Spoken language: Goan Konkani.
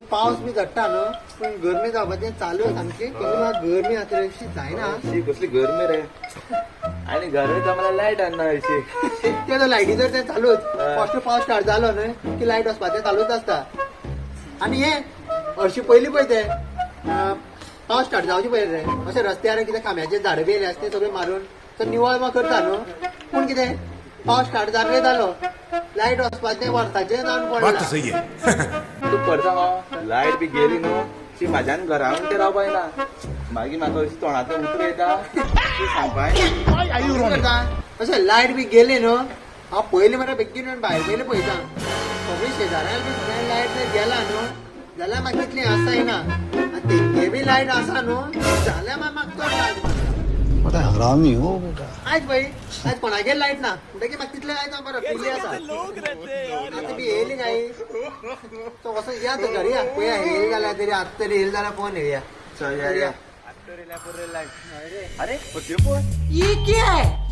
पावस बी झडटा न्हू, पूण गरमी जावपाचें चालू आहे सामकी. कसली म्हाका गरमी आतां अशी जायना. शी, कसली गरमी रे. आणि घरात आम्हाला लायट आणणार अशी. ते तो लायटी तर ते चालूच. फर्स्ट पावस स्टार्ट जालो न्हय की लायट वचपाचें चालूच आसता. आनी हे हरशीं पयलीं पळय ते पावस स्टार्ट जावचे पयलीं रे अशें रस्त्यार कितें खांब्याचे झाडां बी येयले आसता, ते सगळे मारून तो निवळ मागीर करता न्हू. पूण कितें, पावस स्टार्ट जालो रे जालो, लायट वचपाचें वर्साचें जावन बात पडलां. तो सही है. तू करता न्हू, लायट बी गेली न्हू शी, म्हाज्यान घरा ते रावपा येना. मागीर म्हाका अशी तोंडांतल्यान उतरां येता ती सांगपा येना. करता अशें लायट बी गेली न्हू, हांव पयलीं मरे बेगीन येवन भायर पयलीं पळयता. सगळीं शेजाऱ्यां बी सगळ्यां लायट जर गेला न्हू जाल्यार म्हाका तितली आसा येना, आनी तेंगे बी लायट आसा न्हू जाल्यार मागीर म्हाका चड राग मारता. बड़ा हरामी हो बेटा. आयज पळय, आयज कोणागेर लायट ना म्हणटकीर म्हाका तितलें आयज हांव बरो फ्री आसा. आतां बी येयली काय तो कसो या तो घरी या पळया, येयली जाल्यार तरी आतां तरी येयली जाल्यार फोन येवया. चल या या. अरे, ते पळय. ये क्या है?